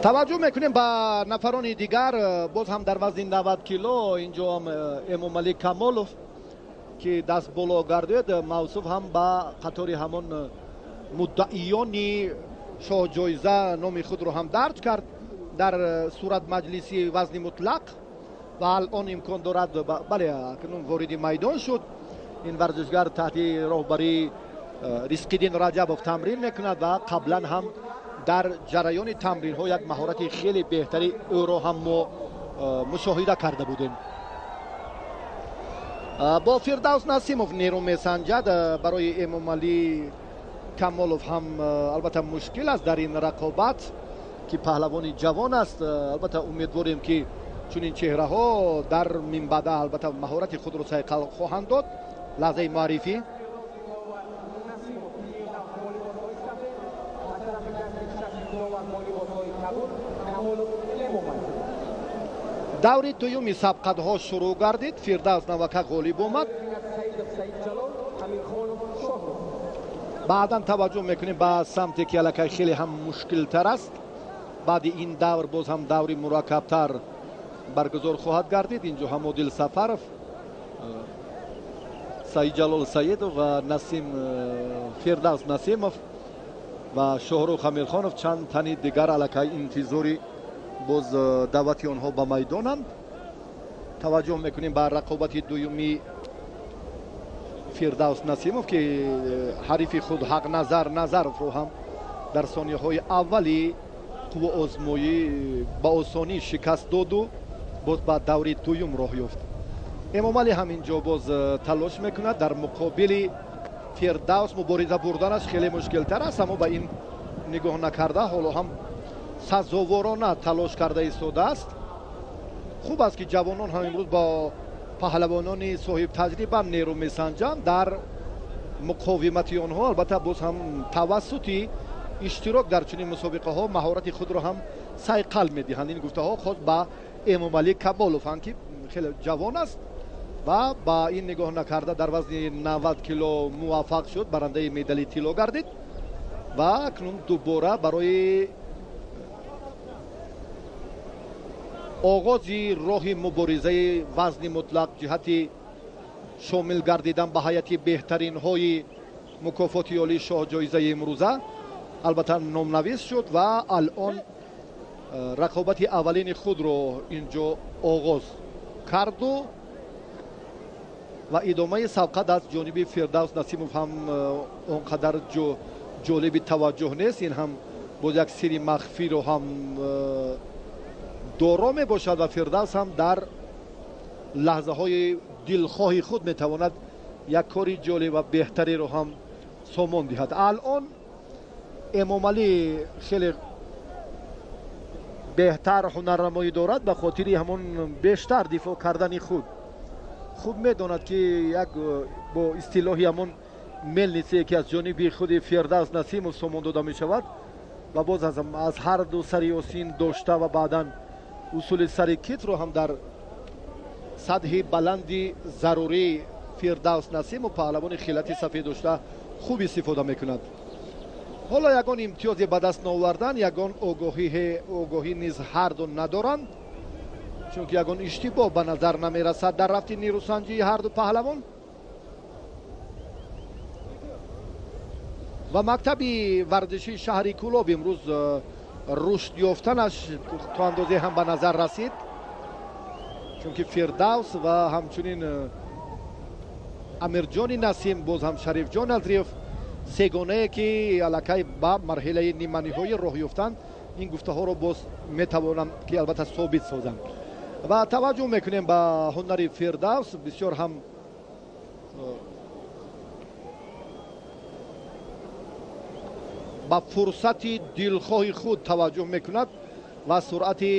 Таваҷҷӯҳ мекунем ба нафарони дигар, боз ҳам дар вазни 90 кило инҷо ҳам Эмомалӣ Камолов ки даст боло гардид, мавсуф ҳам ба қатори ҳамон муддаиёни шоҳҷоиза номи худро ҳам дарҷ кард дар сурат маҷлиси вазни мутлақ ва алон имкон дорад, бале, акнун вориди майдон шуд. Ин варзишгар таҳти роҳбарии Ризқиддин Раҷабов тамрин мекунад ва қаблан ҳам дар ҷараёни тамринҳо як маҳорати хеле беҳтари ӯро ҳам мо мушоҳида карда будем. Бо Фирдавс Насимов нерӯ месанҷад. Барои Эмомалӣ Камолов ҳам албатта мушкил аст дар ин рақобат ки паҳлавони ҷавон аст. Албатта умедворем ки чунин чеҳраҳо дар минбаъда албатта маҳорати худро сайқал хоҳанд дод. Лаҳзаи муаррифӣ. Даври дуюми сабқатҳо шурӯъ гардид. Фирдавс навака ғолиб омад. Баъдан таваҷҷӯҳ мекунем ба самте ки аллакай хеле ҳам мушкилтар аст. Баъди ин давр боз ҳам даври мураккабтар баргузор хоҳад гардид. Инҷо ҳам Одил Сафаров, Саидҷалол Саидов ва Насим Фирдавс Насимов ва Шоҳрух Амирхонов чанд тани дигар аллакай интизори боз даъвати онҳо ба майдонанд. Таваҷҷӯҳ мекунем ба рақобати дуюми Фирдавс Насимов ки ҳарифи худ Ҳақназар Назаровро ҳам дар сонияҳои аввали қувваозмоӣ ба осонӣ шикаст доду боз ба даври дуюм роҳ ёфт. Эмомалӣ ҳам инҷо боз талош мекунад. Дар муқобили Фирдавс мубориза бурданаш хеле мушкилтар аст, аммо ба ин нигоҳ накарда ҳоло ҳам сазоворона талош карда истодааст. Хуб аст ки ҷавонон ҳам имрӯз бо паҳлавонони соҳибтаҷриба нерӯ месанҷанд. Дар муқовимати онҳо албатта боз ҳам тавассути иштирок дар чунин мусобиқаҳо маҳорати худро ҳам сайқал медиҳанд. Ин гуфтаҳо хос ба Эмомалӣ Камолов ҳанд ки хеле ҷавон аст ва ба ин нигоҳ накарда дар вазни 90 кило муваффақ шуд, барандаи медали тилло гардид ва акнун дубора барои оғози роҳи муборизаи вазни мутлақ ҷиҳати шомил гардидан ба ҳайати беҳтаринҳои мукофоти олии шоҳҷоизаи имрӯза албатта номнавис шуд ва алон рақобати аввалини худро инҷо оғоз карду ва идомаи сабқат аз ҷониби Фирдавс Насимов ҳам он қадар ҷолиби таваҷҷӯҳ нест. Ин ҳам боз як сири махфиро ҳам доро мебошад ва Фирдавс ҳам дар лаҳзаҳои дилхоҳи худ метавонад як кори ҷолиб ва беҳтареро ҳам сомон диҳад. Алон Эмомалӣ хеле беҳтар ҳунарнамоӣ дорад ба хотири ҳамон бештар дифоъ кардани худ. Хуб медонад ки як бо истилоҳи ҳамон мелнице ки аз ҷониби худи Фирдавс Насимов сомон дода мешавад ва боз аз ҳар ду сари осин дошта ва баъдан усули сари китро ҳам дар сатҳи баланди зарурӣ Фирдавс Насимов паҳлавони хилати сафед дошта хуб истифода мекунад. Ҳоло ягон имтиёзе ба даст наовардан, ягон огоҳӣ низ ҳарду надоранд, чунки ягон иштибоҳ ба назар намерасад дар рафти нерӯсанҷии ҳарду паҳлавон. Ва мактаби варзишии шаҳри Кӯлоб имрӯз рушд ёфтанаш то андозе ҳам ба назар расид, чунки Фирдавс ва ҳамчунин Амирҷони Насим, боз ҳам Шарифҷон Назриев сегонае ки аллакай ба марҳилаи ниманиҳоӣ роҳ ёфтанд, ин гуфтаҳоро боз метавонам ки албатта собит созам. Ва таваҷҷӯҳ мекунем ба ҳунари Фирдавс, бисёр ҳам ба фурсати дилхоҳи худ таваҷҷӯҳ мекунад ва суръати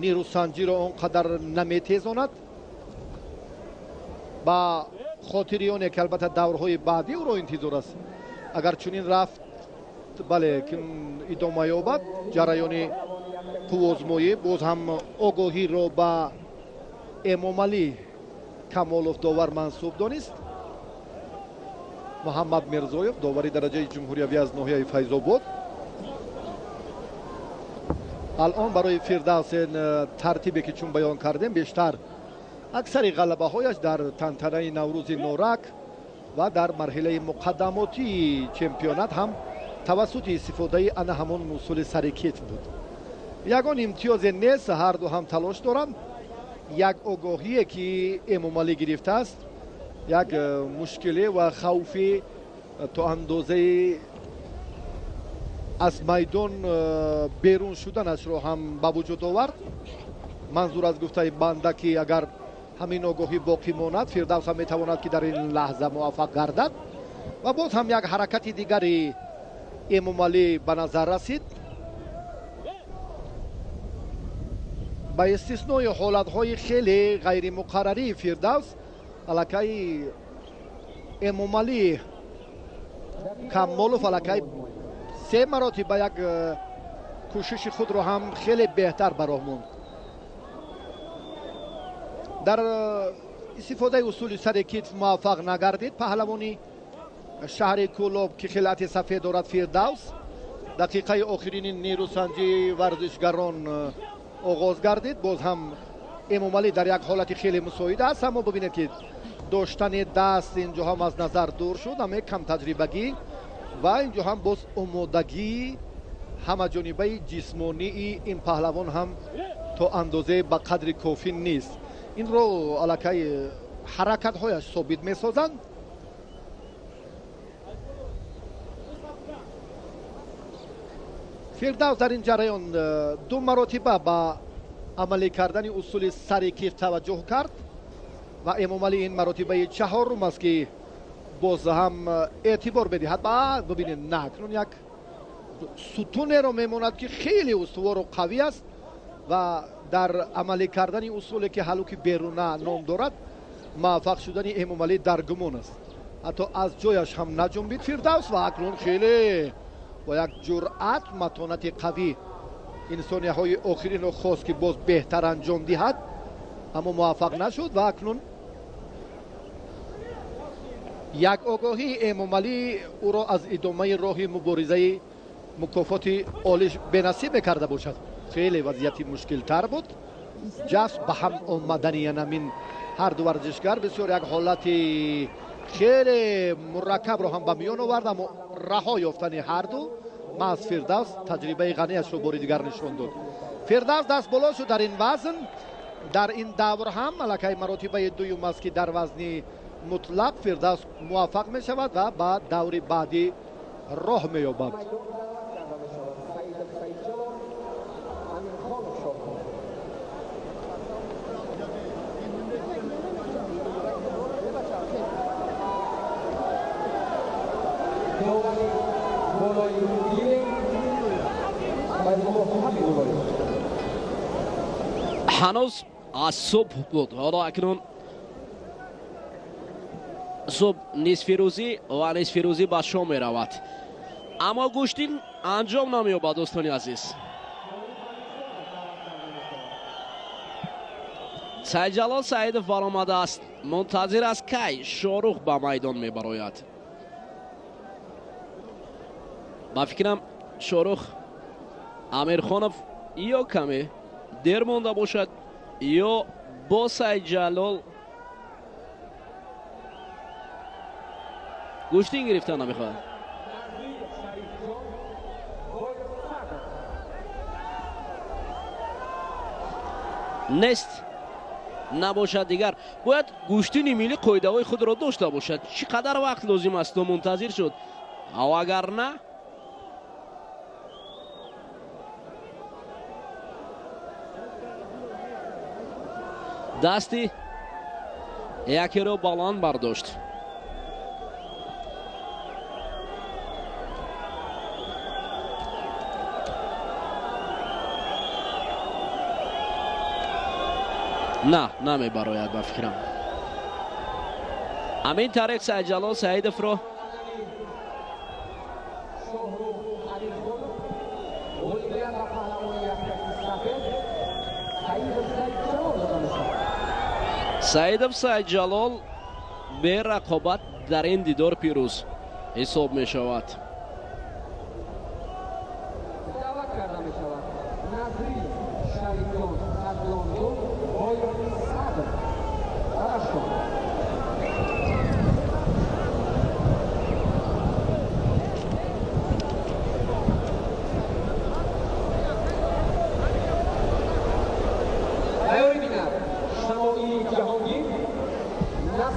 нерӯсанҷиро он қадар наметезонад. Ба хотири оне ки албатта даврҳои баъдӣ ӯро интизор аст. Агар чунин рафт, бале, идома ёбад ҷараёни қуввозмоӣ, боз ҳам огоҳиро ба Эмомалӣ Камолов довар мансуб донист. Муҳаммад Мирзоев довари дараҷаи ҷумҳуриявӣ аз ноҳияи Файзобод. Алон барои Фирдавс тартибе ки чун баён кардем, бештар аксари ғалабаҳояш дар тантанаи Наврӯзи Норак ва дар марҳилаи муқаддамотии чемпионат ҳам тавассути истифодаи ана ҳамон усули сари китф буд. Ягон имтиёзе нест, ҳарду ҳам талош доранд. Як огоҳие ки Эмомалӣ гирифтааст, як мушкиле ва хавфи то андозаи аз майдон берун шуданашро ҳам ба вуҷуд овард. Манзур аз гуфтаи банда ки агар ҳамин огоҳӣ боқӣ монад, Фирдавс ҳам метавонад ки дар ин лаҳза муваффақ гардад. Ва боз ҳам як ҳаракати дигари Эмомалӣ ба назар расид. Ба истиснои ҳолатҳои хеле ғайримуқаррарии Фирдавс, аллакай Эмомалӣ Камолов аллакай се маротиба як кӯшиши худро ҳам хеле беҳтар ба роҳ монд. Дар истифодаи усули сари китф муваффақ нагардид паҳлавони шаҳри Кӯлоб, ки хилъати сафед дорад Фирдавс. Дақиқаи охирини нерӯсанҷии варзишгарон оғоз гардид. Боз ҳам Эмомалӣ дар як ҳолати хеле мусоид аст, аммо бибинед ки доштани даст инҷо ҳам аз назар дур шуд, аме камтаҷрибагӣ ва инҷо ҳам боз омодагии ҳамаҷонибаи ҷисмонии ин паҳлавон ҳам то андозае ба қадри кофӣ нест. Инро аллакай ҳаракатҳояш собит месозанд. Фирдавс дар ин ҷараён ду маротиба ба амалӣ кардани усули сари китф таваҷҷӯҳ кард ва Эмомалӣ ин маротибаи чаҳорум аст ки боз ҳам эътибор медиҳад. Ба бибинед, на акнун як сутунеро мемонад ки хеле устувору қавӣ аст ва дар амалӣ кардани усуле ки ҳалуки беруна ном дорад, муваффақ шудани Эмомалӣ дар гумон аст. Ҳатто аз ҷояш ҳам наҷунбид Фирдавс ва акнун хеле бо як ҷуръат, матонати қавӣ ин сонияҳои охиринро хост ки боз беҳтар анҷом диҳад, аммо муваффақ нашуд. Ва акнун як огоҳии Эмомалӣ ӯро аз идомаи роҳи муборизаи мукофоти олиш бенасиб мекарда бошад. Хеле вазъияти мушкилтар буд. Ҷаст ба ҳам омадани янамин ҳарду варзишгар бисёр як ҳолати хеле мураккабро ҳам ба миён овард, аммо раҳо ёфтани ҳарду маҳз Фирдавс таҷрибаи ғанияшро бори дигар нишон дод. Фирдавс даст боло шуд дар ин вазн. Дар ин давр ҳам аллакай маротибаи дуюм аст ки дар вазни мутлақ Фирдавс муваффақ мешавад ва ба даври баъдӣ роҳ меёбад. Ҳанӯз аз субҳ буд. Ҳоло акнун субҳ нисфирӯзӣ ва нисфирӯзӣ ба шом меравад, аммо гӯштин анҷом намеёбад дӯстони азиз. Сайдҷалол Саидов баромадааст, мунтазир аст кай Шоҳрух ба майдон мебарояд. Ба фикрам Шоҳрух Амирхонов ё каме дер монда бошад, ё бо Сайдҷалол гӯштин гирифтан намехоҳад. Нест набошад дигар. Бояд гӯштини миллӣ қоидаҳои худро дошта бошад. Чӣ қадар вақт лозим аст то мунтазир шуд? Ав агар на, дасти якеро баланд бардошт. На, намебарояд ба фикрам. Ҳамин тариқ Сайдҷалол Саидовро Саидов Сайдҷалол берақобат дар ин дидор пирӯз ҳисоб мешавад.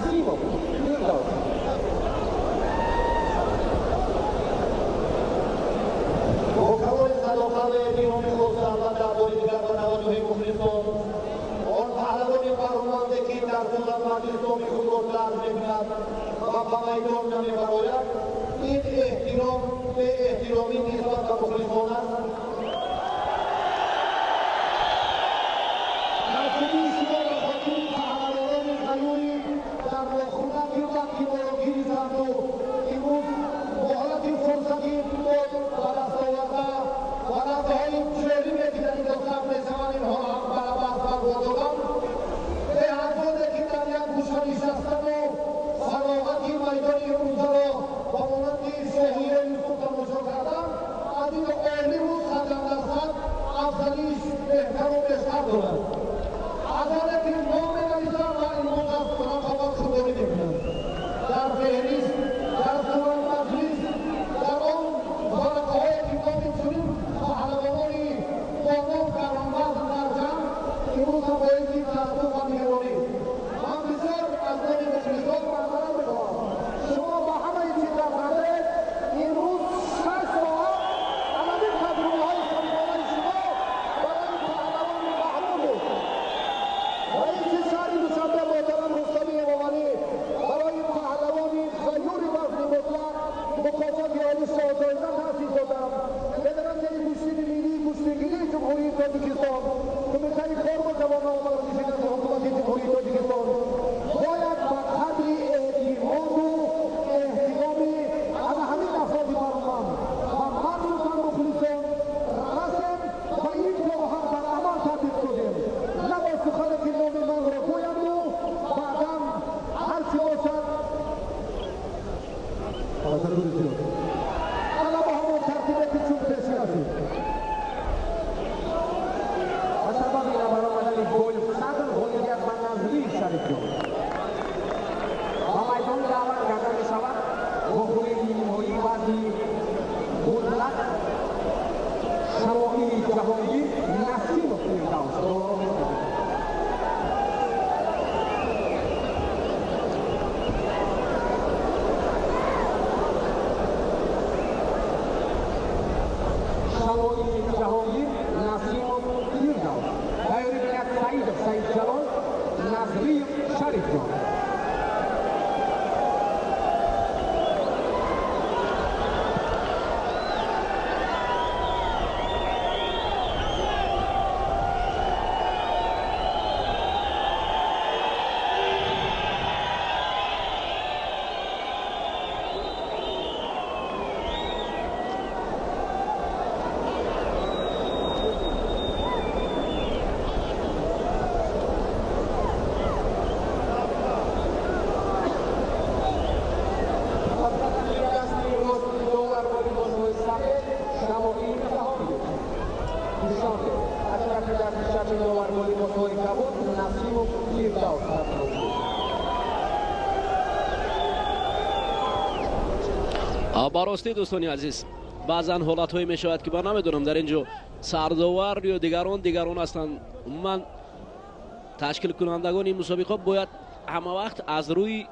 Насимов Фирдавс. Бо камоли садоқат ва эҳтироми хоса албатта бори дигар ба таваҷҷӯҳи мухлисон он паҳлавони бароманде ки дар суратмаҷлис номи худро дарҷ мекунад ва ба майдон намебарояд, ин эҳтиром беэҳтиромӣ нисбат ба мухлисон аст. Тасдиқи шумо ба хотири паҳлавонони ғаюри дар нохунаки вақти моро гирифтанду имрӯз муҳлати фурсати буд ба даст оварда ва лаҳзаҳои ҷолибе ки дар инҷо сабт мешаванд, инҳоро ҳам ба баҳс барпо додам. Беҳарфоне ки дар як гӯша нишастану фароғати майдони имрӯзаро ба монанди шоҳиёни Юсуф тамошо кардан, аз ин олиму садандарсад афзалиш беҳтару бештар дорад. Аз оне ки ном менависам ва имрӯз аз рақобат худдорӣ мекунам. Дар феҳрист, дар суратмаҷлис, дар он варақаҳое ки номи чунин паҳлавонони бо ном гаронвазн дарҷанд, имрӯз ҳам боиси таассуф ва нигаронӣ. Ман бисёр аз номи мухлисон маъзарат мехоҳам. Шумо ба ҳамаи чиз даст надоред. Имрӯз 6 соат ҳамаи таҷрибаҳои самимонаи шумо барои паҳлавони маҳрум буд. Раиси шаҳри Душанбе муҳтарам Рустами Эмомалӣ барои паҳлавони ғаюри вазни мутлақ мукофоти олӣ шоҳҷоиза таъсис доданд. Федератсияи гӯштини миллии гӯштингирии Ҷумҳурии Тоҷикистон, Кумитаи кор бо ҷавонон ва варзиши назди Ҳукумати Ҷумҳурии Тоҷикистон бояд ба қадри эътимоду эҳтироми ана ҳамин афроди бароманд ва махсусан мухлисон расем ва ин корро ҳам дар амал татбиқ кунем. На бо сухане ки номи манро гӯянду баъдан ҳар чӣ бошад. Ташаккури зиёд. Ана бо ҳамон тартибе ки чун пешина шуд. Ба сабаби набаромадани Бойсадр ғолибият ба Назрӣ Шарифҷон. Ба майдон даъват карда мешавад вохӯрии ниҳоии вазни мутлақ Шамоили Ҷаҳонгир Насимов Фирдавс. Долоро месозад. Шамоили Ҷаҳонгир Насимов Фирдавс. Тайёрӣ бинад Саидов Саидҷалол, Назриев Шарифҷон. Дасти рости доллар бо либосҳои сафед Шамоил Ҷаҳонгир. Душанбе. Аз тарафи дасти чапи доллар бо либосҳои кабуд Насимов Фирдавс тасвир шуд. Ба ростӣ, дӯстони азиз, баъзан ҳолатҳое мешавад, ки ман намедонам, дар ин ҷо сардовар ё дигарон ҳастанд. Умуман, ташкилкунандагони ин мусобиқот бояд ҳама вақт аз рӯи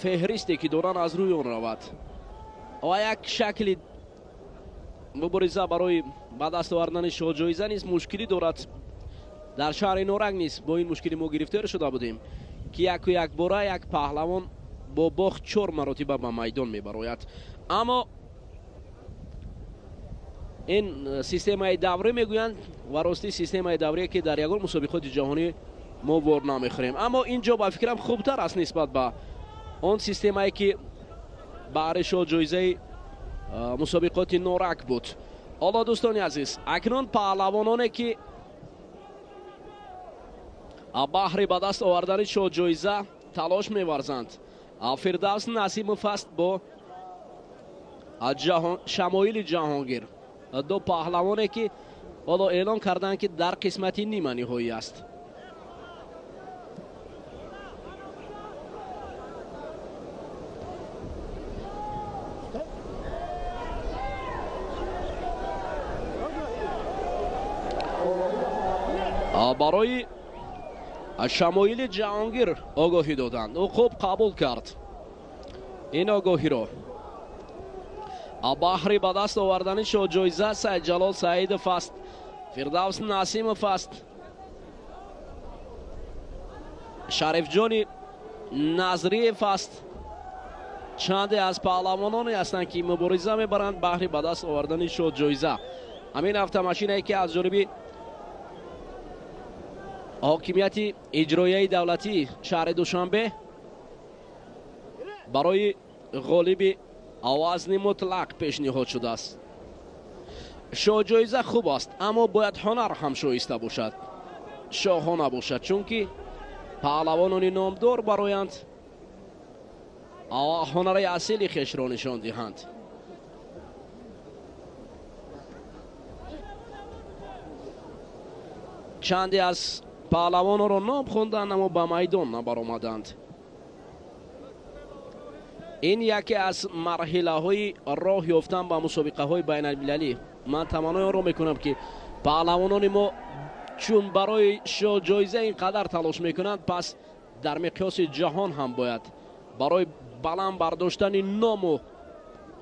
феҳристе ки доранд, аз рӯи он равад ва як шакли мубориза барои ба даст овардани шоҳҷоиза низ мушкилӣ дорад. Дар шаҳри Норак низ бо ин мушкилӣ мо гирифтор шуда будем, ки яку якбора як паҳлавон бо бохт чор маротиба ба майдон мебарояд. Аммо ин системаи даврӣ мегӯянд ва ростӣ системаи даврие, ки дар ягон мусобиқоти ҷаҳонӣ мо вор намехӯрем. Аммо ин ҷо ба фикрам хубтар аст нисбат ба он системае, ки баҳри шоҳҷоизаи мусобиқоти Норак буд. Ҳоло, дӯстони азиз, акнун паҳлавононе, ки баҳри ба даст овардани шоҳҷоиза талош меварзанд, Фирдавс Насимов аст бо Шамоили Ҷаҳонгир, ду паҳлавоне, ки ҳоло эълон карданд, ки дар қисмати ниманиҳоӣ аст. Барои Шамоили Ҷаҳонгир огоҳӣ доданд. Ӯ хуб қабул кард ин огоҳиро. Баҳри ба даст овардани шоҳҷоиза Сайдҷалол Саидов аст, Фирдавс Насимов аст, Шарифҷони Назриев аст. Чанде аз паҳлавононе ҳастанд, ки мубориза мебаранд баҳри ба даст овардани шоҳҷоиза. Ҳамин автомашинае, ки аз ҷониби ҳокимияти иҷроияи давлатии шаҳри Душанбе барои ғолиби вазни мутлақ пешниҳод шудааст. Шоҳҷоиза хуб аст, аммо бояд ҳунар ҳам шоиста бошад, шоҳона бошад, чунки паҳлавонони номдор бароянд ҳунари асили хешро нишон диҳанд. Чанде аз паҳлавононро ном хонданд, аммо ба майдон набаромаданд. Ин яке аз марҳилаҳои роҳ ёфтан ба мусобиқаҳои байналмилалӣ. Ман таманнои онро мекунам, ки паҳлавонони мо чун барои шоҳҷоиза ин қадар талош мекунанд, пас дар миқёси ҷаҳон ҳам бояд барои баланд бардоштани ному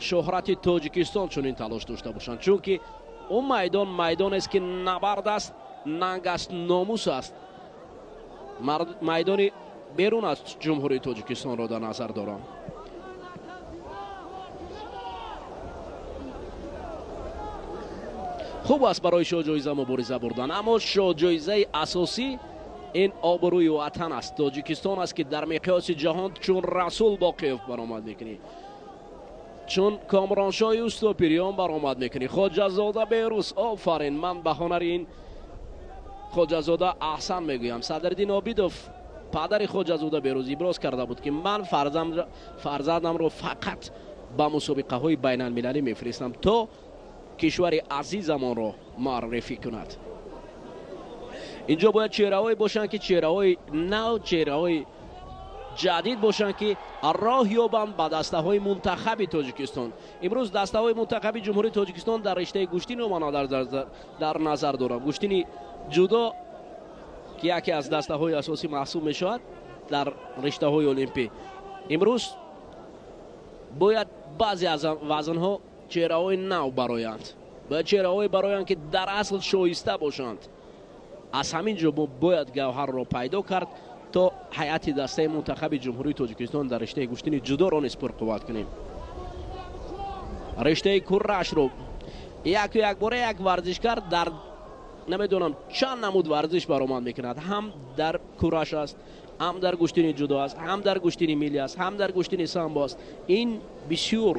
шӯҳрати Тоҷикистон чунин талош дошта бошанд, чунки ӯ майдон майдонест, ки набард аст, нанг аст, номус аст. Майдони берун аз Ҷумҳурии Тоҷикистонро дар назар дорам. Хуб аст барои шоҳҷоиза мубориза бурдан, аммо шоҳҷоизаи асосӣ ин обрӯи ватан аст, Тоҷикистон аст, ки дар миқёси ҷаҳон чун Расул Боқиев баромад мекунӣ, чун Комроншоҳи Устопириён баромад мекунӣ, Хоҷазода Берӯз. Офарин, ман ба ҳунари ин Хоҷазода аҳсан мегӯям. Садриддин Обидов, падари Хоҷазода Берӯз, иброз карда буд, ки ман фарзандамро фақат ба мусобиқаҳои байналмилалӣ мефиристам, то кишвари азизамонро муаррифӣ кунад. Инҷо бояд чеҳраҳое бошанд, ки чеҳраҳои нав, чеҳраҳои ҷадид бошанд, ки роҳ ёбанд ба дастаҳои мунтахаби Тоҷикистон. Имрӯз дастаҳои мунтахаби Ҷумҳурии Тоҷикистон дар риштаи гӯштино ман дар назар дорам. Гӯштини ҷудо, ки яке аз дастаҳои асосӣ маҳсуб мешавад дар риштаҳои олимпӣ. Имрӯз бояд баъзе аз вазнҳо чеҳраҳои нав бароянд, бояд чеҳраҳое бароянд, ки дар асл шоиста бошанд. Аз ҳамин ҷо мо бояд гавҳарро пайдо кард, то ҳайати дастаи мунтахаби Ҷумҳурии Тоҷикистон дар риштаи гӯштини ҷудоро низ пурқувват кунем. Риштаи курашро яку якбора як варзишкар дар намедонам чанд намуд варзиш баромад мекунад. Ҳам дар кураш аст, ҳам дар гӯштини ҷудо аст, ҳам дар гӯштини милли аст, ҳам дар гӯштини самбо аст. Ин бисёр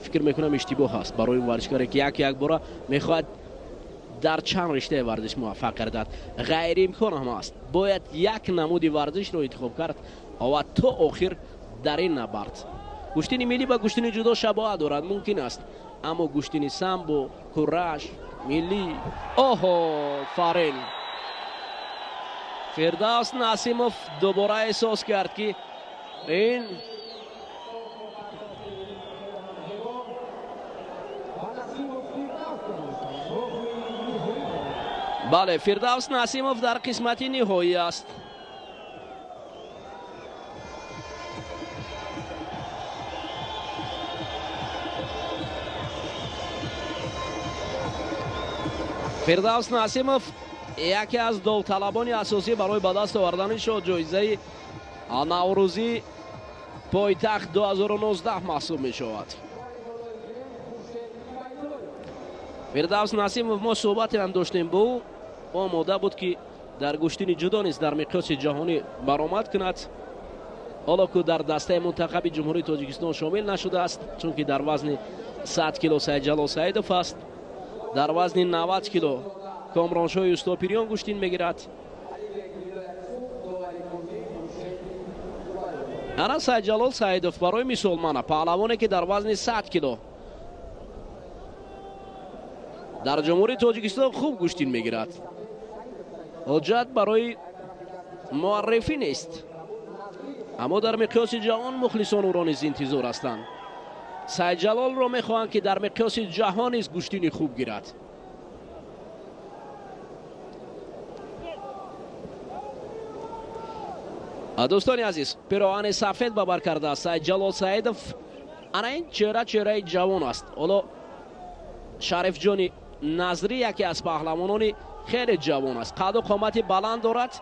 фикр мекунам иштибоҳ аст барои варзишкаре, ки яку якбора мехоҳад дар чанд риштаи варзиш муваффақ гардад. Ғайриимкон ҳам аст. Бояд як намуди варзишро интихоб кард ва то охир дар ин набард. Гӯштини миллӣ ба гӯштини ҷудо шабоҳат дорад, мумкин аст, аммо гӯштини самбо, кураш, миллӣ. Оҳо, фарин! Фирдавс Насимов дубора эҳсос кард, ки ин бале, Фирдавс Насимов дар қисмати ниҳоӣ аст. Фирдавс Насимов яке аз довталабони асосӣ барои ба даст овардани шоҳҷоизаи Наврӯзӣ пойтахт 2019 маҳсуб мешавад. Фирдавс Насимов, мо суҳбате ҳам доштем бо ӯ, омода буд, ки дар гӯштини ҷудо низ дар миқёси ҷаҳонӣ баромад кунад. Ҳоло ку дар дастаи мунтахаби Ҷумҳурии Тоҷикистон шомил нашудааст, чунки дар вазни 100 кило Сайдҷалол Саидов аст, дар вазни 90 кило Комроншоҳи Устопириён гӯштин мегирад. Ана Сайдҷалол Саидов барои мисол, мана паҳлавоне, ки дар вазни 100 кило дар Ҷумҳурии Тоҷикистон хуб гӯштин мегирад. Ҳоҷат барои муаррифӣ нест, аммо дар миқёси ҷаҳон мухлисон ӯро низ интизор ҳастанд. Сайдҷалолро мехоҳанд, ки дар миқёси ҷаҳон низ гӯштини хуб гирад. Дӯстони азиз, пироҳани сафед ба бар кардааст Сайдҷалол Саидов. Ана ин чеҳра чеҳраи ҷавон аст. Ҳоло Шарифҷони Назрӣ яке аз паҳлавонони хеле ҷавон аст, қаду қомати баланд дорад,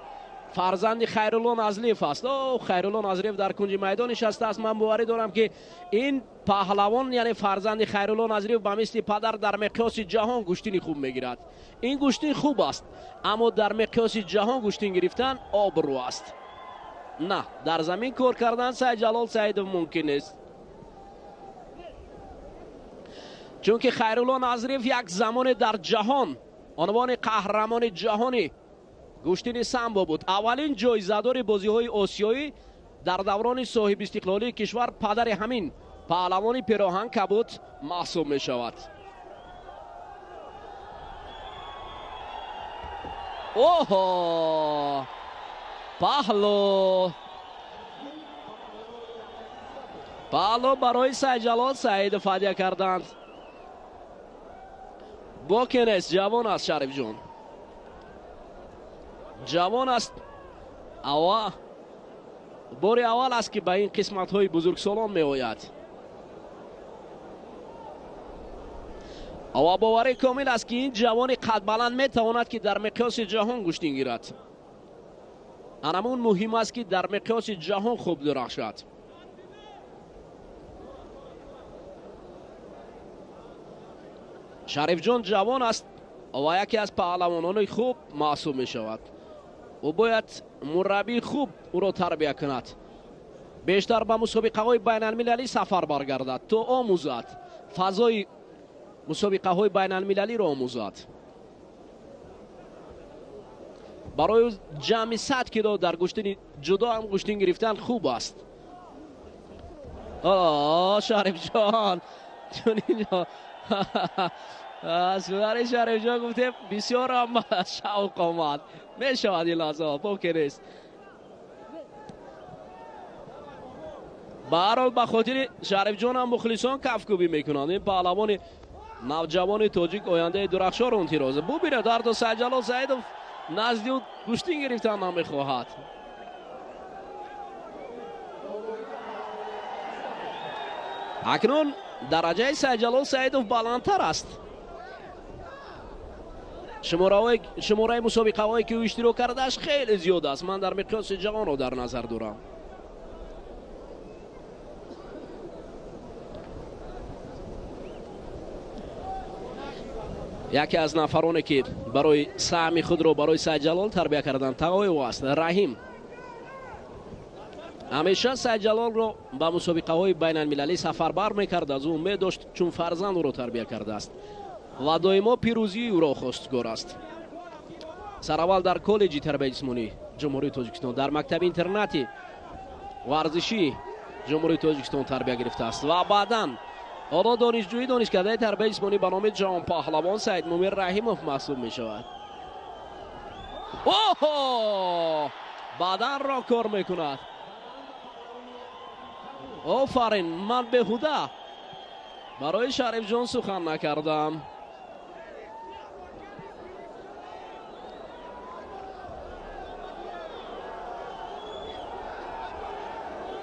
фарзанди Хайрулло Назлиев аст. О, Хайрулло Назлиев дар кунҷи майдон нишастааст. Ман боварӣ дорам, ки ин паҳлавон, яъне фарзанди Хайрулло Назлиев, ба мисли падар дар миқёси ҷаҳон гӯштини хуб мегирад. Ин гӯштин хуб аст, аммо дар миқёси ҷаҳон гӯштин гирифтан обрӯ аст. На, дар замин кор кардан Сайдҷалол Саидов мумкин нест, чунки Хайрулло Назриев як замоне дар ҷаҳон унвони қаҳрамони ҷаҳони гӯштини самбо буд. Аввалин ҷоизадори бозиҳои осиёӣ дар даврони соҳибистиқлолии кишвар падари ҳамин паҳлавони пироҳан кабуд маҳсуб мешавад. Оҳо, паҳло, паҳло барои Сайдҷалол Саидов ҳадя карданд. Боке нест, ҷавон аст Шарифҷон, ҷавон аст. Ава бори аввал аст, ки ба ин қисматҳои бузургсолон меояд. Ава боварӣ комил аст, ки ин ҷавони қадбаланд метавонад, ки дар миқёси ҷаҳон гӯштин гирад. Анамун муҳим аст, ки дар миқёси ҷаҳон хуб дурахшад. Шарифҷон ҷавон аст ва яке аз паҳлавонони хуб маҳсуб мешавад. Ӯ бояд мураббии хуб ӯро тарбия кунад, бештар ба мусобиқаҳои байналмилалӣ сафар баргардад, то омӯзад, фазои мусобиқаҳои байналмилалиро омӯзад. Барои ҷамъи 100 кило дар гӯштини ҷудо ҳам гӯштин гирифтан хуб аст. Шарифҷон, чунин судари Шарифҷон гуфтем, бисёрам шавқ омад. Мешавад ин лаҳзаҳо, боке нест. Ба ҳар ҳол, ба хотири Шарифҷонам мухлисон кафкӯбӣ мекунанд. Ин паҳлавони навҷавони тоҷик ояндаи дурахшор унтироза. Бубинед, ҳарду Сайдҷалол Саидов назди ӯ гӯштин гирифтан намехоҳад. Акнун дараҷаи Сайдҷалол Саидов баландтар аст. Шумораи мусобиқаҳое, ки ӯ иштирок кардааш, хеле зиёд аст. Ман дар миқёси ҷаҳонро дар назар дорам. Яке аз нафароне, ки барои саҳми худро барои Сайдҷалол тарбия кардан, тағои ӯ аст, Раҳим. Ҳамеша Сайдҷалолро ба мусобиқаҳои байналмилалӣ сафарбар мекард, аз ӯ умед дошт, чун фарзанд ӯро тарбия кардааст ва доимо пирӯзии ӯро хостгор аст. Сараввал дар коллеҷи тарбияи ҷисмонии Ҷумҳурии Тоҷикистон, дар мактаби интернати варзишии Ҷумҳурии Тоҷикистон тарбия гирифтааст ва баъдан ҳоло донишҷӯи донишкадаи тарбияи ҷисмонӣ ба номи ҷаҳонпаҳлавон Саидмумин Раҳимов маҳсуб мешавад. Оҳо, баданро кор мекунад. Офарин, ман беҳуда барои Шарифҷон сухан накардам.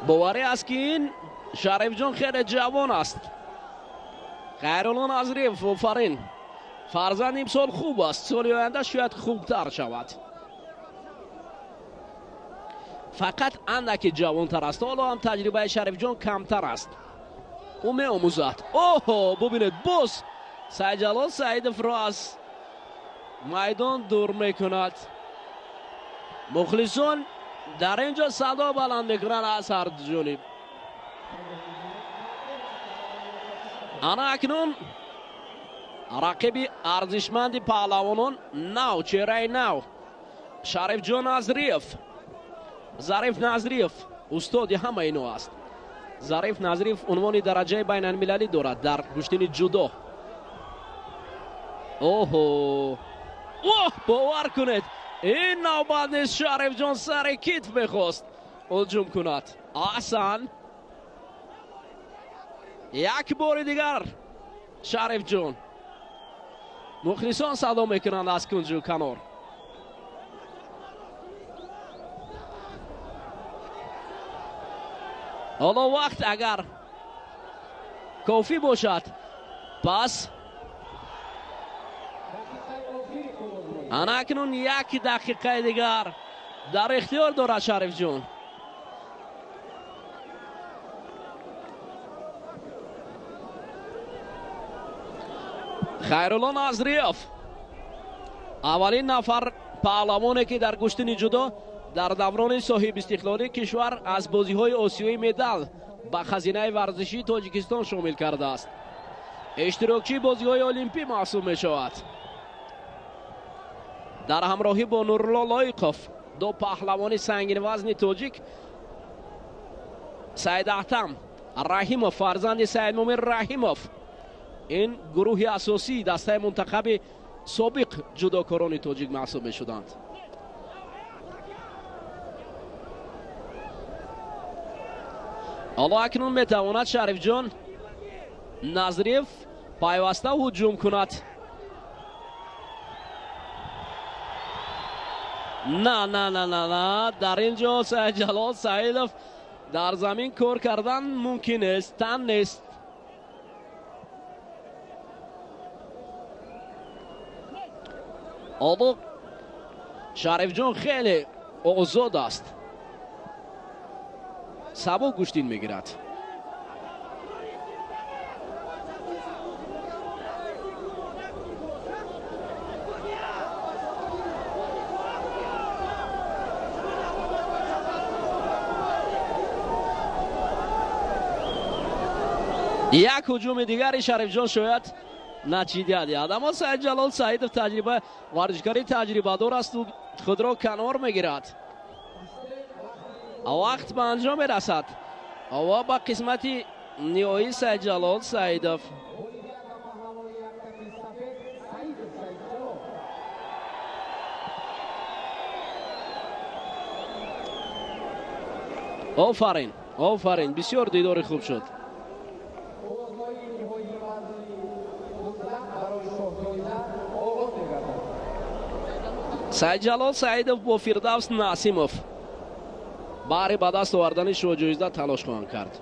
Боварӣ аст, ки ин Шарифҷон хеле ҷавон аст. Хайрулло Назриев, офарин, фарзанд имсол хуб аст, соли оянда шояд хубтар шавад. Фақат андаке ҷавонтар аст. Ҳоло ҳам таҷрибаи Шарифҷон камтар аст, ӯ меомӯзад. Оҳо, бубинед, боз Сайдҷалол Саидовро аз майдон дур мекунад. Мухлисон дар ин ҷо садо баланд мекунанд аз ҳар ҷониб. Ана акнун рақиби арзишманди паҳлавонон нав, чеҳраи нав, Шарифҷон Назриев. Зариф Назриев устоди ҳама ино аст. Зариф Назриев унвони дараҷаи байналмилалӣ дорад дар гӯштини ҷудо. Оҳо, оҳ, бовар кунед, ин навбат низ Шарифҷон сари китф мехост ҳуҷум кунад. Аҳсан, як бори дигар Шарифҷон. Мухлисон садо мекунанд аз кунҷу канор. Ҳоло вақт агар кофӣ бошад, пас ана акнун як дақиқаи дигар дар ихтиёр дорад Шарифҷон. Хайрулло Назриев аввалин нафар паҳлавоне, ки дар гӯштини ҷудо дар даврони соҳибистиқлолии кишвар аз бозиҳои осиёӣ медал ба хазинаи варзишии Тоҷикистон шомил кардааст. Иштирокчии бозиҳои олимпӣ маҳсуб мешавад. Дар ҳамроҳӣ бо Нурулло Лоиқов, ду паҳлавони сангинвазни тоҷик, Саидаҳтам Раҳимов, фарзанди Саидмумин Раҳимов, ин гурӯҳи асосии дастаи мунтахаби собиқ ҷудокорони тоҷик маҳсуб мешуданд. Ҳоло акнун метавонад Шарифҷон Назриев пайваста ҳуҷум кунад. На, на, на, на, на, дар ин ҷо Саидҷалол Саидов дар замин кор кардан мумкин нест, тан нест. Ҳоло Шарифҷон хеле озод аст, сабук гӯштин мегирад. Як ҳуҷуми дигари Шарифҷон шояд натиҷа диҳад, аммо Саидҷалол Саидов таҷриба варзишгари таҷрибадор асту худро канор мегирад. Вақт ба анҷом мерасад ва ба қисмати ниҳоӣ Саидҷалол Саидов. Офарин, офарин, бисёр дидори хуб шуд. Саидҷалол Саидов бо Фирдавс Насимов баҳри ба даст овардани шоҳҷоиза талош хоҳанд кард.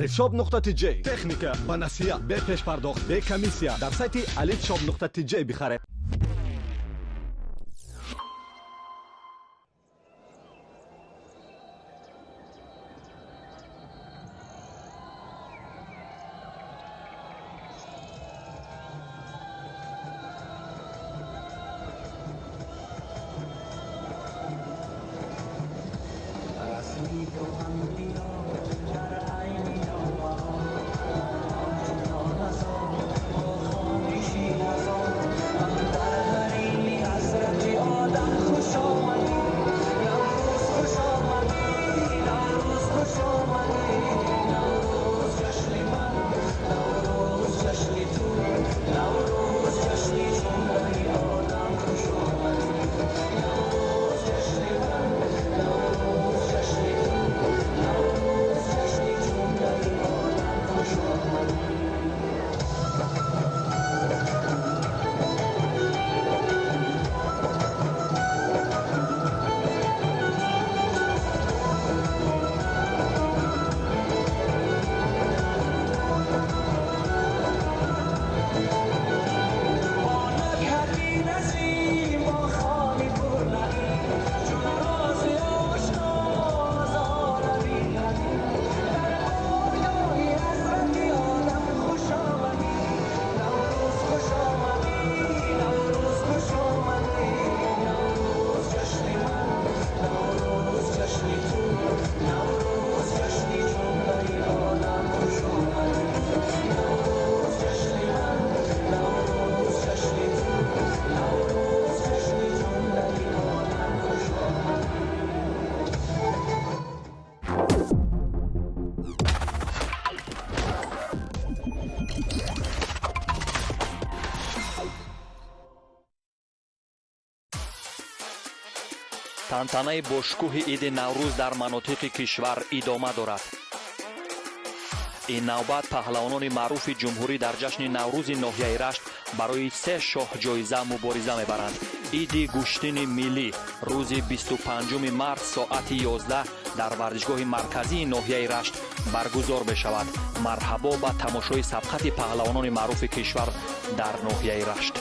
Алифшоп нуқта тиҷ. Техника ба насия, бе пешпардохт, бе комиссия. Дар сайти алифшоп нуқта тиҷ бихаред. Тантанаи бошкӯҳи иди Наврӯз дар манотиқи кишвар идома дорад. Ин навбат паҳлавонони маъруфи ҷумҳурӣ дар ҷашни Наврӯзи ноҳияи Рашт барои се шоҳҷоиза мубориза мебаранд. Иди гӯштини миллӣ рӯзи 25 март соати 11 дар варзишгоҳи марказии ноҳияи Рашт баргузор мешавад. Марҳабо ба тамошои сабқати паҳлавонони маъруфи кишвар дар ноҳияи Рашт.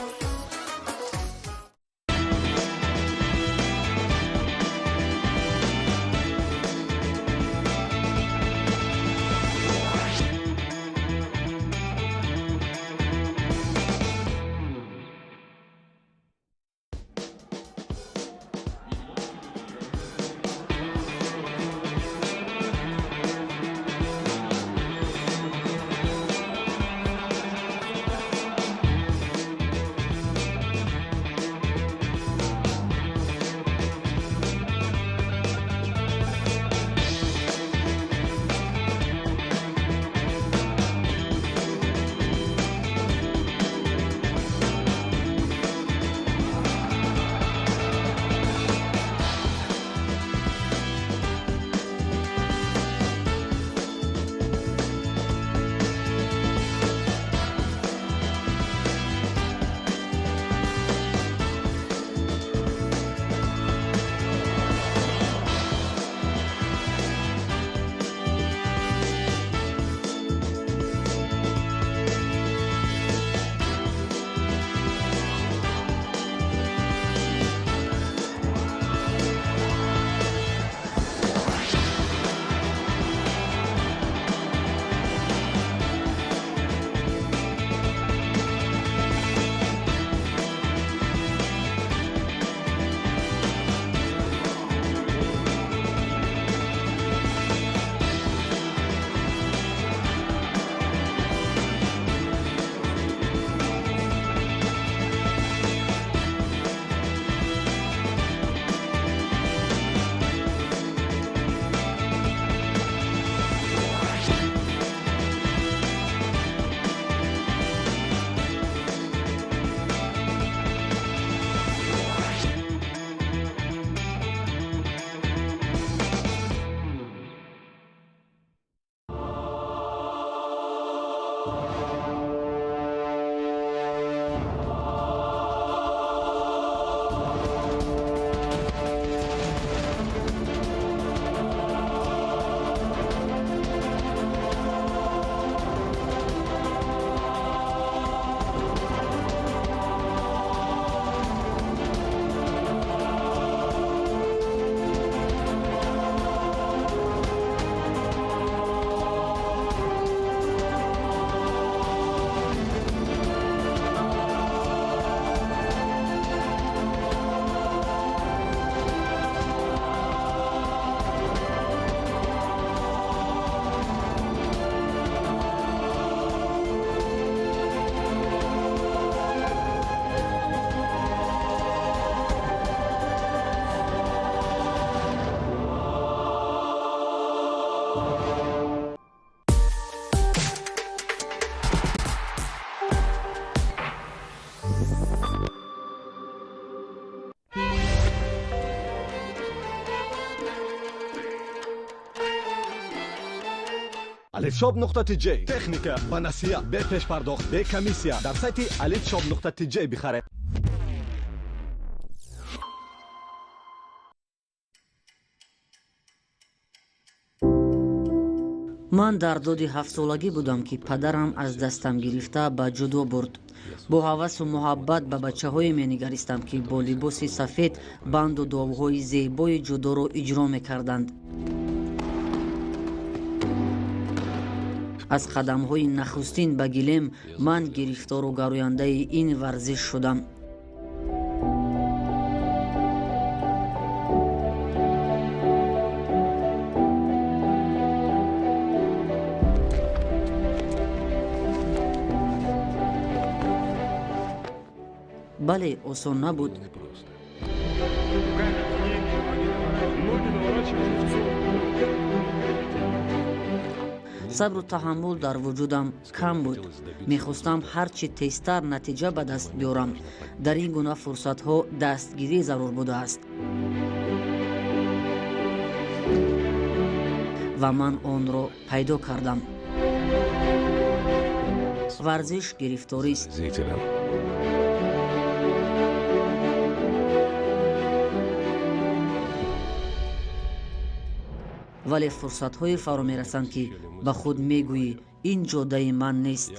Alifshop.tj техника ба насия, бе пешпардохт, бе комиссия дар сайти alifshop.tj бихаред. Ман дар доди ҳафтсолагӣ будам, ки падарам аз дастам гирифта ба ҷудо бурд. Бо ҳавасу муҳаббат ба бачаҳое менигаристам, ки бо либоси сафед банду довҳои зебои ҷудоро иҷро мекарданд. Аз қадамҳои нахустин ба гилем ман гирифтору гарояндаи ин варзиш шудам. Бале, осон набуд. Сабру таҳаммул дар вуҷудам кам буд. Мехостам ҳарчи тезтар натиҷа ба даст биёрам. Дар ин гуна фурсатҳо дастгирӣ зарур будааст. Ва ман онро пайдо кардам. Варзиш гирифторист. Вале фурсатҳое фаро мерасанд, ки ба худ мегӯӣ: ин ҷодаи ман нест.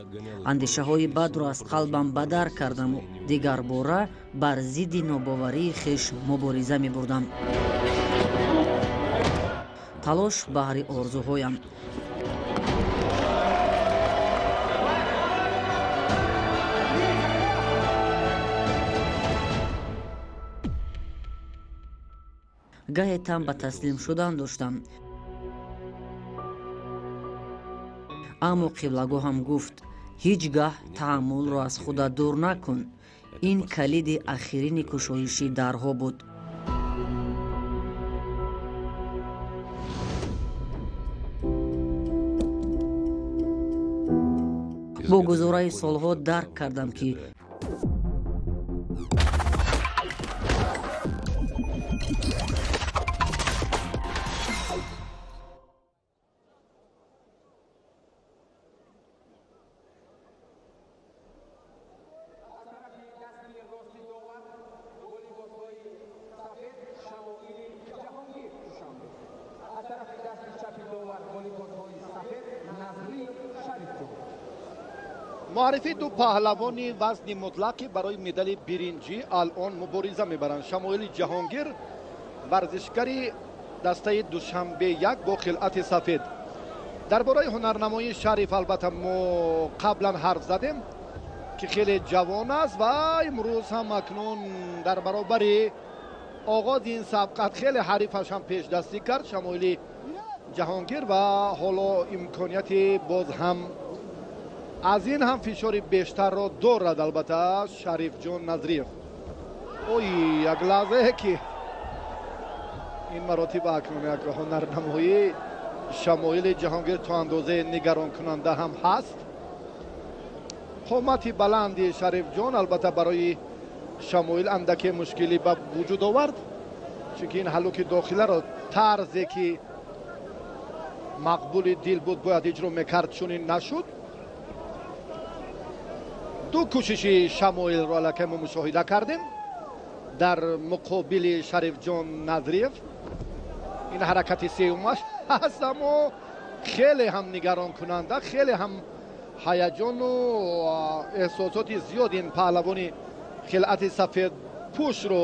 Андешаҳои бадро аз қалбам бадар кардаму дигарбора бар зидди нобоварии хеш мубориза мебурдам. Талош баҳри орзуҳоям. Гаҳе тан ба таслим шудан доштам, аммо қиблагоҳам гуфт: ҳеҷ гаҳ таҳаммулро аз худат дур накун. Ин калиди ахирини кушоиши дарҳо буд. Бо гузораи солҳо дарк кардам, ки Муаррифии ду паҳлавони вазни мутлақӣ барои медали биринҷӣ алон мубориза мебаранд. Шамоили Ҷаҳонгир, варзишгари дастаи Душанбе 1 бо хилъати сафед. Дар бораи ҳунарнамоии Шариф албатта мо қаблан ҳарф задем, ки хеле ҷавон аст ва имрӯз ҳам акнун дар баробари оғози ин сабқат хеле ҳарифаш ҳам пешдастӣ кард Шамоили Ҷаҳонгир ва ҳоло имконияти боз ҳам аз ин ҳам фишори бештарро дорад албатта Шарифҷон Назриев. Ой, як лаҳзае ки ин маротиба акнун як ҳунарнамоии Шамоили Ҷаҳонгир то андозаи нигаронкунанда ҳам ҳаст. Қомати баланди Шарифҷон албатта барои Шамоил андаке мушкилӣ ба вуҷуд овард, чунки ин ҳаллуки дохиларо тарзе ки мақбули дил буд бояд иҷро мекард, чунин нашуд. Ду кӯшиши Шамоилро аллакай мо мушоҳида кардем дар муқобили Шарифҷон Назриев. Ин ҳаракати сеюмаш ҳаст, аммо хеле ҳам нигаронкунанда, хеле ҳам ҳаяҷону эҳсосоти зиёд ин паҳлавони хилъати сафедпӯшро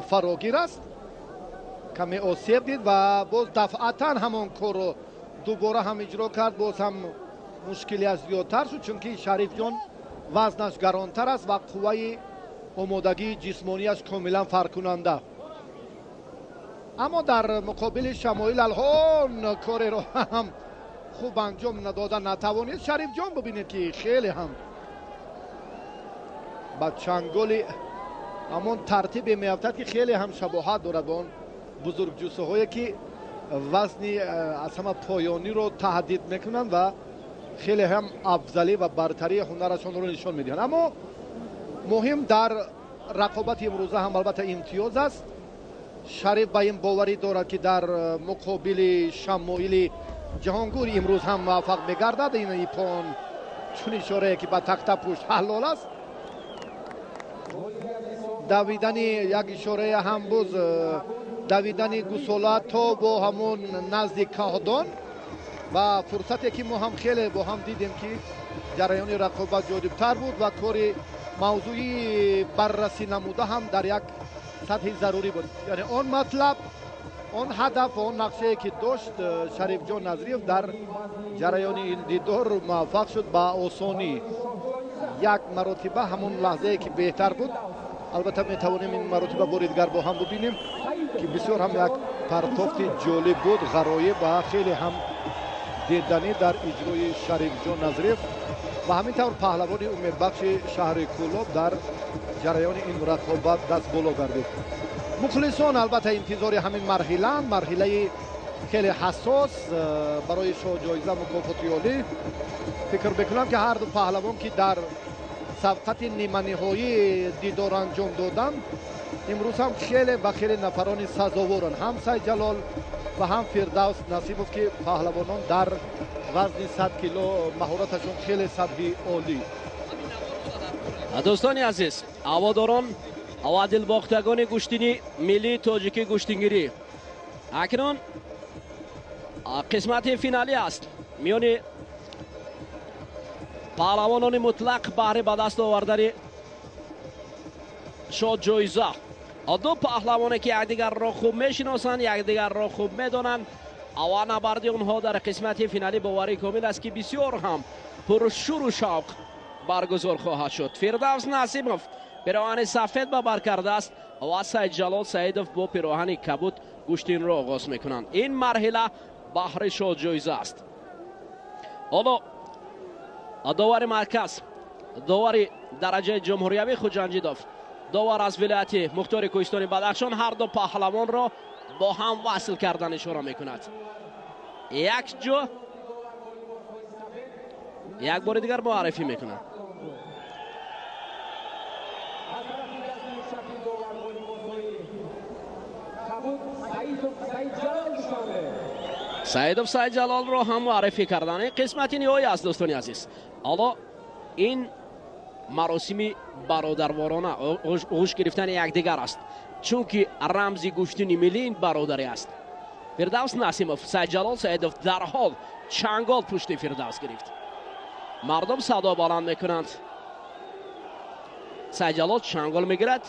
фарогир аст. Каме осеб дид ва боз дафъатан ҳамон корро дубора ҳам иҷро кард. Боз ҳам мушкилиаш зиёдтар шуд, чунки Шарифҷон вазнаш гаронтар аст ва қувваи омодагии ҷисмонияш комилан фарқкунанда. Аммо дар муқобили Шамоил алҳон кореро ҳам хуб анҷом надода натавонист. Шарифҷон бибинед, ки хеле ҳам ба чанголи ҳамон тартибе меафтад, ки хеле ҳам шабоҳат дорад ба он бузургҷуссаҳое, ки вазни аз ҳама поёниро таҳдид мекунанд ва хеле ҳам афзалӣ ва бартарии ҳунарашонро нишон медиҳанд. Аммо муҳим дар рақобати имрӯза ҳам албатта имтиёз аст. Шариф ба ин боварӣ дорад, ки дар муқобили Шамоили Ҷаҳонгир имрӯз ҳам муваффақ мегардад. Ин ипон чун ишорае ки ба тахта пушт ҳалол аст. Давидани як ишорае ҳам боз давидани гусола то бо ҳамон назди каҳдон ва фурсате ки мо ҳам хеле бо ҳам дидем, ки ҷараёни рақобат ҷолибтар буд ва кори мавзӯи баррасӣ намуда ҳам дар як сатҳи зарурӣ буд. Яъне он матлаб, он ҳадаф ва он нақшае ки дошт Шарифҷон Назриев дар ҷараёни ин дидор муваффақ шуд ба осонӣ. Як маротиба ҳамон лаҳзае ки беҳтар буд, албатта метавонем ин маротиба бори дигар бо ҳам бубинем, ки бисёр ҳам як партофти ҷолиб буд, ғароиб ва хеле ҳам диданӣ дар иҷрои Шарифҷон Назриев. Ва ҳамин тавр паҳлавони умедбахши шаҳри Кӯлоб дар ҷараёни ин рақобат даст боло гардид. Мухлисон албатта интизори ҳамин марҳилаанд, марҳилаи хеле ҳассос барои шоҳҷоиза мукофоти олӣ. Фикр мекунам, ки ҳар ду паҳлавон, ки дар сабқати ниманиҳоӣ дидор анҷом доданд, Имрӯз ҳам хеле ва хеле нафарони сазоворанд, ҳам Сайдҷалол ва ҳам Фирдавс Насимов, ки паҳлавонон дар вазни 100 кило маҳораташон хеле сатҳи олӣ. Дӯстони азиз, ҳаводорон ва дилбохтагони гӯштини миллии тоҷикӣ гӯштингирӣ, акнун қисмати финалӣ аст миёни паҳлавонони мутлақ баҳри ба даст овардани шоҳҷоиза. Ду паҳлавоне ки якдигарро хуб мешиносанд, якдигарро хуб медонанд ва набарди онҳо дар қисмати финалӣ боварӣ комил аст, ки бисёр ҳам пуршуру шавқ баргузор хоҳад шуд. Фирдавс Насимов пироҳани сафед ба бар кардааст ва Сайдҷалол Саидов бо пироҳани кабуд гӯштинро оғоз мекунанд. Ин марҳила баҳри шоҳҷоиза аст. Ҳоло довари марказ, довари дараҷаи ҷумҳуриявӣ Хуҷанҷидов, довар аз вилояти мухтори кӯҳистони Бадахшон, ҳар ду паҳлавонро бо ҳам васл кардан ишора мекунад. Як ҷо як бори дигар муаррифӣ мекунад. Саидов Сайдҷалолро ҳам муаррифӣ кардан. Ин қисмати ниҳоӣ аст, дӯстони азиз. Ҳоло ин маросими бародарворона оғӯш гирифтани якдигар аст, чунки рамзи гӯштини миллӣ ин бародарӣ аст. Фирдавс Насимов, Сайдҷалол Саидов дарҳол чангол пушти Фирдавс гирифт. Мардум садо баланд мекунанд. Сайдҷалол чангол мегирад,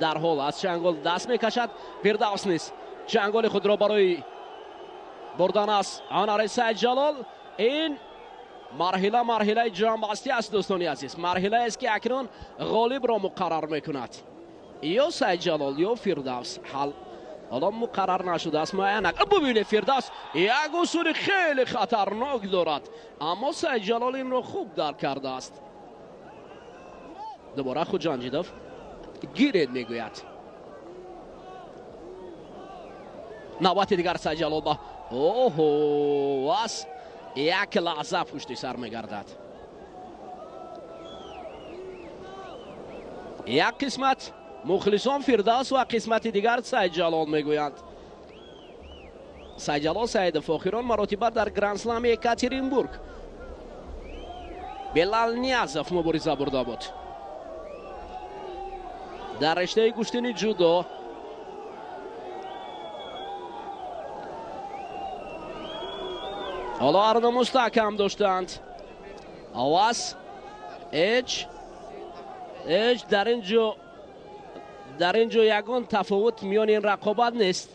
дарҳол аз чангол даст мекашад. Фирдавс низ чанголи худро барои бурдан аз ҳунари Сайдҷалол. Ин марҳила марҳилаи ҷамъбастӣ аст, дӯстони азиз, марҳилаест, ки акнун ғолибро муқаррар мекунад. Ё Сайдҷалол ё Фирдавс, ҳал ҳоло муқаррар нашудааст, муайян. Бубинед, Фирдавс як усули хеле хатарнок дорад, аммо Сайдҷалол инро хуб дарк кардааст. Дубора Хуҷанҷидов гиред мегӯяд. Навбати дигар Сайдҷалол ба оҳо аз як лаҳза пушти сар мегардад. Як қисмат мухлисон Фирдавс ва қисмати дигар Сайдҷалол мегӯянд. Сайдҷалол Саидов охирон маротиба дар Грандслами Екатеринбург Белал Ниязов мубориза бурда буд. Дар риштаи гӯштини ҷудо ҳоло ҳарду мустаҳкам доштанд. Оваз ҳеҷ дар ин ҷо ягон тафовут миёни ин рақобат нест,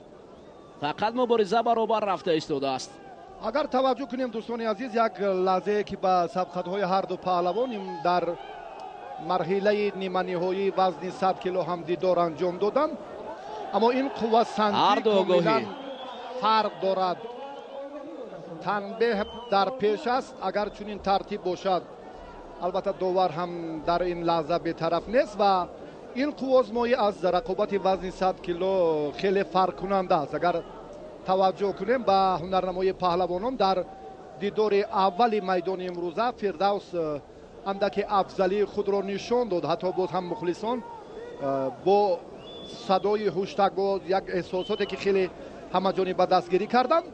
фақат мубориза баробар рафта истодааст. Агар таваҷҷӯҳ кунем, дӯстони азиз, як лаҳзае ки ба сабқатҳои ҳар ду паҳлавон дар марҳилаи ниманиҳоии вазни 100 кило ҳам дидор анҷом доданд, аммо ин қуввасанҷӣ комилан фарқ дорад. Танбеҳ дар пеш аст, агар чунин тартиб бошад. Албатта довар ҳам дар ин лаҳза бетараф нест ва ин қувваозмоӣ аз рақобати вазни 100 кило хеле фарқкунанда аст. Агар таваҷҷӯҳ кунем ба ҳунарнамоии паҳлавонон дар дидори аввали майдони имрӯза, Фирдавс андаке афзалии худро нишон дод. Ҳатто боз ҳам мухлисон бо садои ҳуштак, бо як эҳсосоте ки хеле ҳамаҷониба дастгирӣ карданд,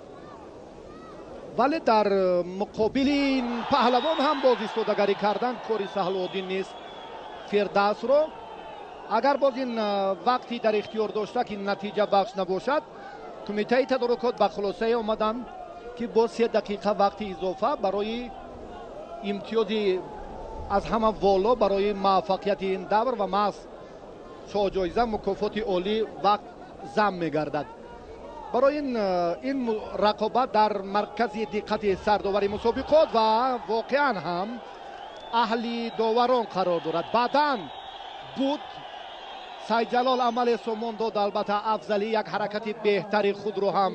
вале дар муқобили ин паҳлавон ҳам боз истодагарӣ кардан кори саҳлу оддӣ нест. Фирдавсро агар боз ин вақти дар ихтиёр дошта ки натиҷа бахш набошад, кумитаи тадорукот ба хулосае омаданд, ки боз 3 дақиқа вақти изофа барои имтиёзи аз ҳама воло барои муваффақияти ин давр ва маҳз шоҳҷоиза мукофоти олӣ вақт зам мегардад. Барои ин рақобат дар маркази диққати сардовари мусобиқот ва воқеан ҳам аҳли доварон қарор дорад. Баъдан буд Сайдҷалол амале сомон дод, албатта афзалӣ як ҳаракати беҳтари худро ҳам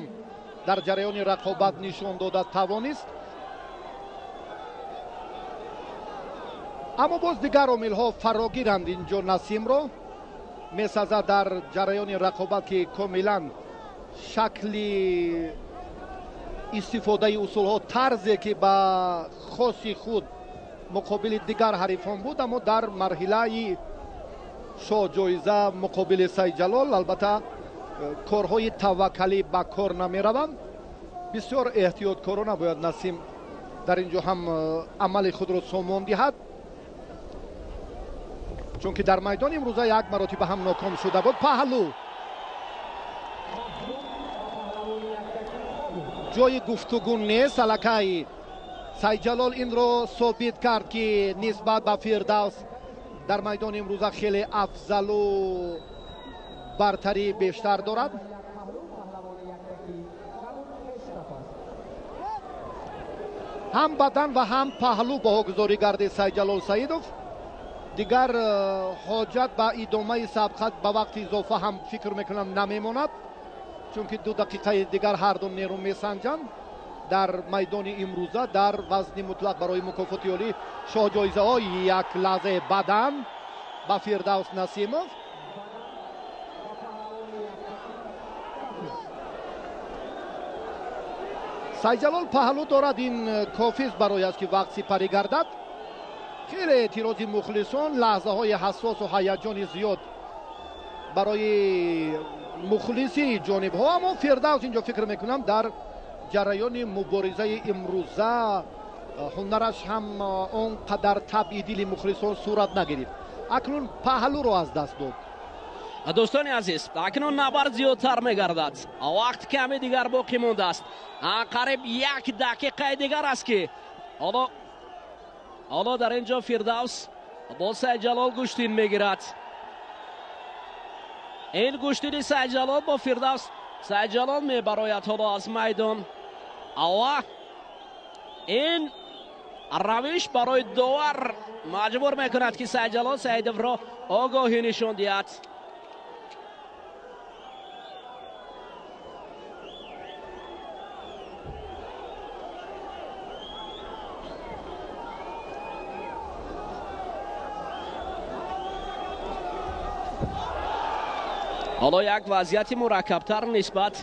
дар ҷараёни рақобат нишон дода тавонист. Аммо боз дигар омилҳо фарогиранд инҷо Насимро. Месазад дар ҷараёни рақобат, ки комилан шакли истифодаи усулҳо, тарзе ки ба хоси худ муқобили дигар ҳарифон буд, аммо дар марҳилаи Шоҳ ҷоиза муқобили Сайҷалол. Албатта, корҳои таваккалӣ ба кор намераванд. Бисёр эҳтиёткорона бояд Насим дар ин ҷо ҳам амали худро сомон диҳад, чунки дар майдони имрӯза як маротиба ҳам ноком шуда буд. Паҳлӯ, ҷои гуфтугӯ нест. Аллакай Сайҷалол инро собит кард, ки нисбат ба Фирдавс дар майдони имрӯза хеле афзалу бартарӣ бештар дорад. Ҳам бадан ва ҳам паҳлӯ баҳогузорӣ гардид Сайҷалол Саидов. Дигар ҳоҷат ба идомаи сабқат ба вақти изофа ҳам, фикр мекунам, намемонад, чунки 2 дақиқаи дигар ҳарду нерӯ месанҷанд дар майдони имрӯза дар вазни мутлақ барои мукофоти олӣ, шоҳҷоизаҳо. Як лаҳзаи, бадан ба Фирдавс Насимов. Сайҷалол паҳлӯ дорад, ин кофист барояш, ки вақт сипарӣ гардад. Хеле эътирози мухлисон, лаҳзаҳои ҳассосу ҳаяҷони зиёд барои мухлиси ҷонибҳо. Аммо Фирдавс инҷо, фикр мекунам, дар ҷараёни муборизаи имрӯза ҳунараш ҳам он қадар табъи дили мухлисон сурат нагирифт. Акнун паҳлӯро аз даст дод. Дӯстони азиз, акнун набард зиёдтар мегардад. Вақт каме дигар боқӣ мондааст, қариб як дақиқаи дигар аст, ки ҳоло дар ин ҷо Фирдавс бо Сайҷалол гӯштин мегирад. Ин гӯштини Сайҷалол бо Фирдавс. Сайҷалол мебарояд ҳоло аз майдон. Ава ин равиш барои довар маҷбур мекунад, ки Сайҷалол Саидовро огоҳӣ нишон диҳад. Ҳоло як вазъияти мураккабтар нисбат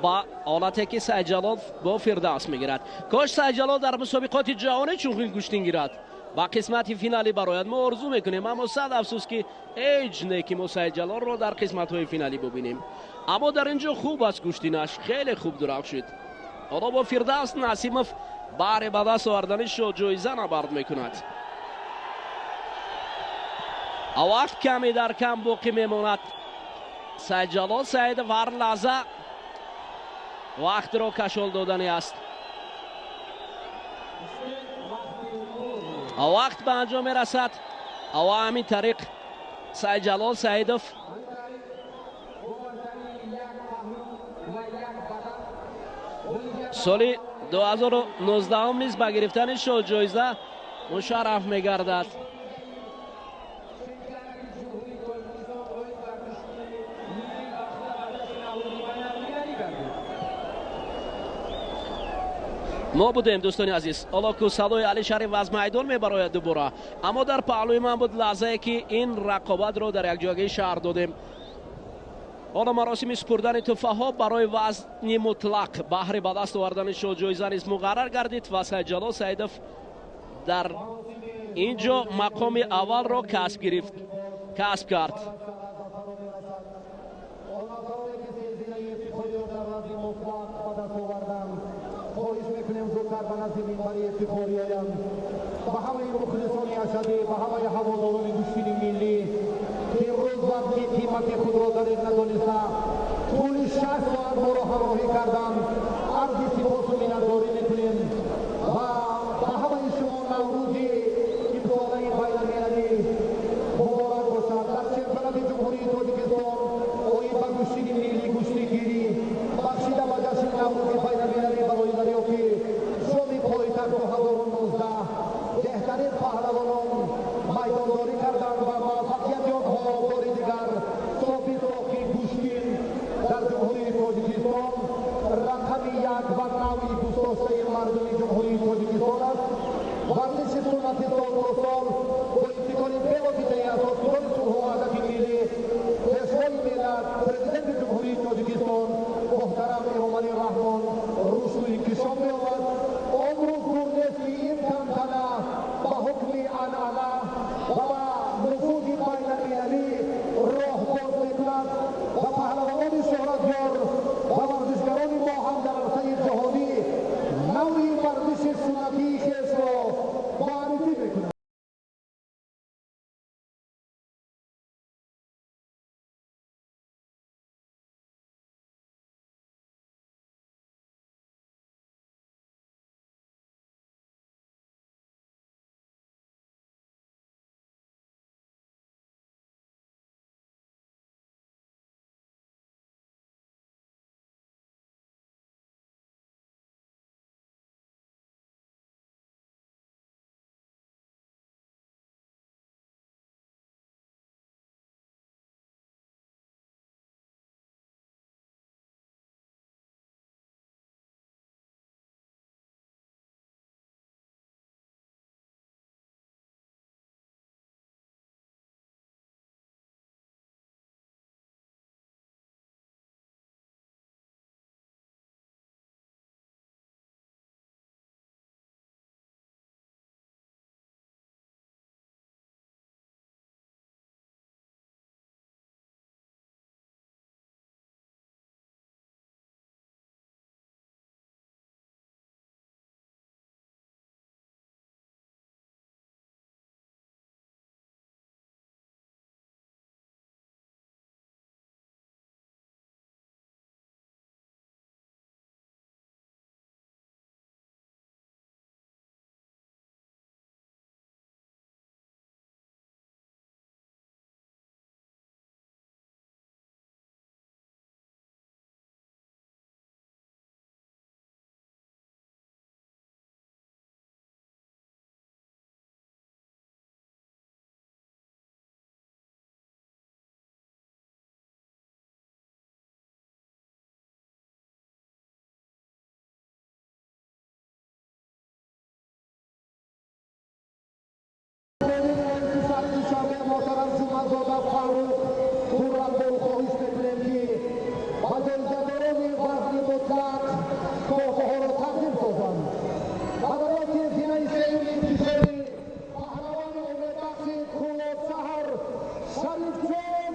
ба ҳолате, ки Сайҷалол бо Фирдавс мегирад. Кош Сайҷалол дар мусобиқоти ҷаҳонӣ чунин гӯштин гирад, ба қисмати финалӣ барояд. Мо орзу мекунем, аммо сад афсӯс, ки ҳеҷ не, ки мо Сайҷалолро дар қисматҳои финалӣ бубинем. Аммо дар ин ҷо хуб аст гӯштинаш, хеле хуб дурафшид. Ҳоло бо Фирдавс Насимов баҳри ба даст овардани ҷоиза набард мекунад. Вақт каме дар кам боқӣ мемонад. Сайҷалол Саидов ҳар лаҳза вақтро кашол додани аст. Вақт ба анҷом мерасад ва ҳамин тариқ Сайҷалол Саидов соли 2019 низ ба гирифтани шоҳҷоиза мушарраф мегардад. Мо будем, дӯстони азиз. Ҳоло ку садои Али Шариф аз майдон мебарояд дубора, аммо дар паҳлӯи ман буд лаҳзае, ки ин рақобатро дар якҷоягӣ шарҳ додем. Ҳоло маросими супурдани тӯҳфаҳо барои вазни мутлақ баҳри ба даст овардани шоҳҷоиза низ муқаррар гардид ва Сайдҷалол Саидов дар ин ҷо мақоми аввалро касб гирифт, касб кард. Хоҳиш мекунем, зудтар ба назди минбари ифтихорӣ оянд. Ба ҳамаи мухлисони ашадӣ, ба ҳамаи ҳаводорони гӯштини миллӣ, ки имрӯз вақти қимати худро дареғ надониста, тӯли 6 соат моро ҳамроҳӣ карданд, арзи сипосу миннатдорӣ мекунем ва ба ҳамаи шумо Наврӯзи имсолаи байналмилалӣ муборак бошад. Дар чемпионати Ҷумҳурии Тоҷикистон оид ба гӯштини миллӣ, гӯштигирӣ, бахшида ба ҷашни Наврӯзи байналмилалӣ, барои дарёфти ҷоми пойтахт 2019 беҳтарин паҳлавонон майдондорӣ карданд ва муваффақияти онҳо бори дигар собит сохт, ки гӯштин дар Ҷумҳурии Тоҷикистон рақами як ва навъи дӯстдоштаи мардуми Ҷумҳурии Тоҷикистон аст. Варзиши суннати сол то сол бо ибтикори бевоситаи Асосгузори сулҳу ваҳдати миллӣ, Пешвои миллат, Президенти Ҷумҳурии Тоҷикистон муҳтарам Эмомалӣ Раҳмон рушду инкишоф меёбад. Он рӯз дур нест, ки ин тантана ба ҳукми анъана ва ба нуфузи байналмилалӣ Мутлақ туҳфаҳоро тақдим созанд. Бадароти зинаи сеюми интишори паҳлавони умедбахши Кӯлобшаҳр Шарифҷон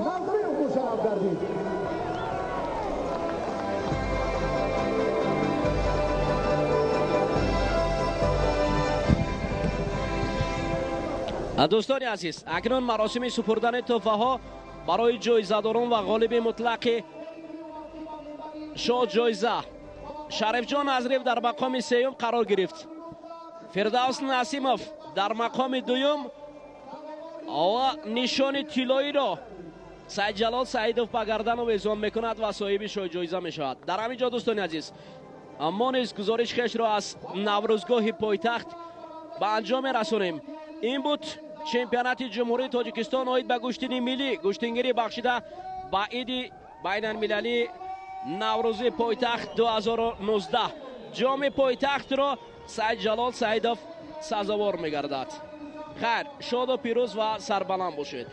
Назриев мушарраф гардид. Дӯстони азиз, акнун маросими супурдани тӯҳфаҳо барои ҷоизадорон ва ғолиби мутлақи шоҳ ҷоиза. Шарифҷон Назриев дар мақоми сеюм қарор гирифт, Фирдавс Насимов дар мақоми дуюм ва нишони тиллоиро Саидҷалол Саидов ба гардан овезон мекунад ва соҳиби шоҳҷоиза мешавад. Дар ҳамин ҷо, дӯстони азиз, мо низ гузориш хешро аз Наврӯзгоҳи пойтахт ба анҷом мерасонем. Ин буд чемпионати Ҷумҳурии Тоҷикистон оид ба гӯштини миллӣ, гӯштингирӣ бахшида ба иди байналмилалии Наврӯзи пойтахт 2019. Ҷоми пойтахтро Саидҷалол Саидов сазовор мегардад. Хайр, шоду пирӯз ва сарбаланд бошед.